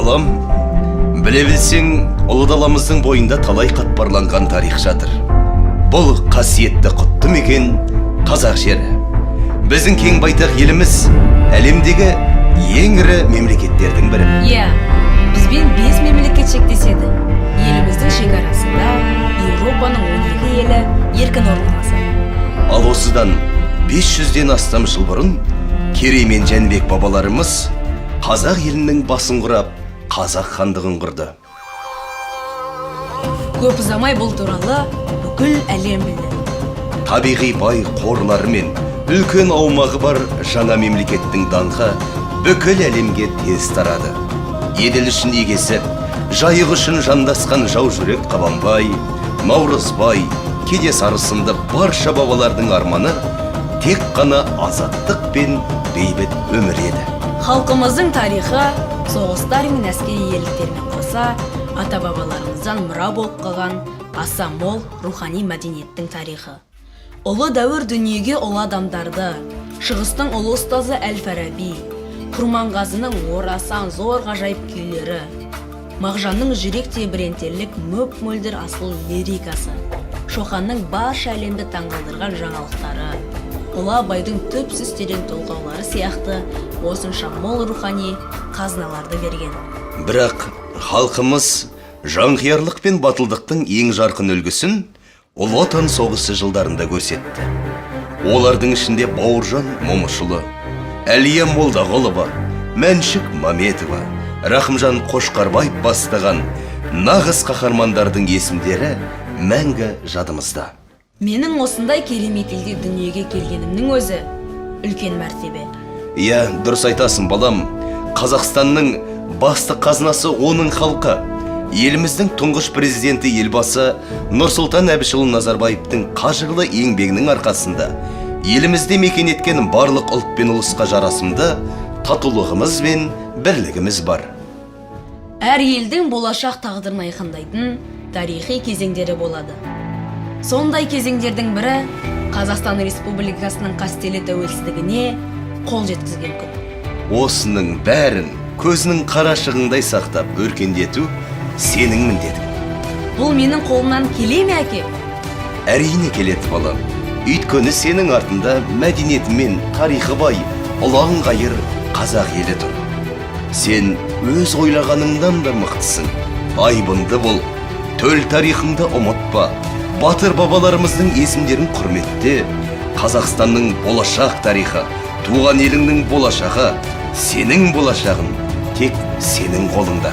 Балам, біле білсең, ұлы даламыздың бойында талай қатпарланған тарих жатыр. Бұл қасиетті құтты мекен — қазақ жері. Біздің кең байтақ еліміз әлемдегі ең ірі мемлекеттердің бірі. Иә, бізбен бес мемлекет шектеседі. Еліміздің шекарасында Еуропаның 12 елі еркін орналасады. Ал осыдан 500-ден астам жыл бұрын Керей мен Жәнібек бабаларымыз қазақ елінің басын құрап, Қазақ хандығын құрды. Көп ұзамай бұл туралы бүкіл әлем білді. Табиғи бай қорлары мен үлкен аумағы бар жаңа мемлекеттің даңқы бүкіл әлемге тез тарады. Еділ үшін егесіп, Жайық үшін жандасқан жау жүрек Қабанбай, Наурызбай, Кенесары сынды барша бабалардың арманы тек қана азаттық пен бейбіт өмір еді. Халқымыздың тарихы соғыстар мен әскери ерліктермен қоса, ата бабаларымыздан мұра болып қалған аса мол рухани мәдениеттің тарихы. Ұлы дәуір дүниеге ұлы адамдарды, Шығыстың ұлы ұстазы Әл Фараби, Құрманғазының орасан зор ғажайып күйлері, Мағжанның жүрек тебірентерлік мөп мөлдір асыл лирикасы, Шоқанның барша әлемді таңғалдырған жаңалықтары, ұлы Абайдың түпсіз терең толғаулары сияқты осынша мол рухани қазыналарды берген. Бірақ халқымыз жанқиярлық пен батылдықтың ең жарқын үлгісін Ұлы Отан соғысы жылдарында көрсетті. Олардың ішінде Бауыржан Момышұлы, Әлия Молдағұлова, Мәншүк Маметова, Рахымжан Қошқарбаев бастаған нағыз қаһармандардың есімдері мәңгі жадымызда. Менің осындай керемет елде дүниеге келгенімнің өзі үлкен мәртебе. Иә, дұрыс айтасың, балам. Қазақстанның басты қазынасы — оның халқы. Еліміздің тұңғыш президенті, Елбасы Нұрсұлтан Әбішұлы Назарбаевтың қажырлы еңбегінің арқасында елімізде мекен еткен барлық ұлт пен ұлысқа жарасымды татулығымыз бен бірлігіміз бар. Әр елдің болашақ тағдырын айқындайтын тарихи кезеңдері болады. Сондай кезеңдердің бірі — Қазақстан Республикасының қастерлі тәуелсіздігіне қол жеткізген күн. Осының бәрін көзінің қарашығындай сақтап, өркендету — сенің міндетің. Бұл менің қолымнан келе ме, әке? Әрине, келеді, балам. Өйткені сенің артында мәдениеті мен тарихы бай, ұлан ғайыр қазақ елі тұр. Сен өз ойлағаныңнан да мықтысың. Айбынды бол, төл тарихыңды ұмытпа, батыр бабаларымыздың есімдерін құрметте. Қазақстанның болашақ тарихы, туған еліңнің болашағы, сенің болашағың тек сенің қолыңда.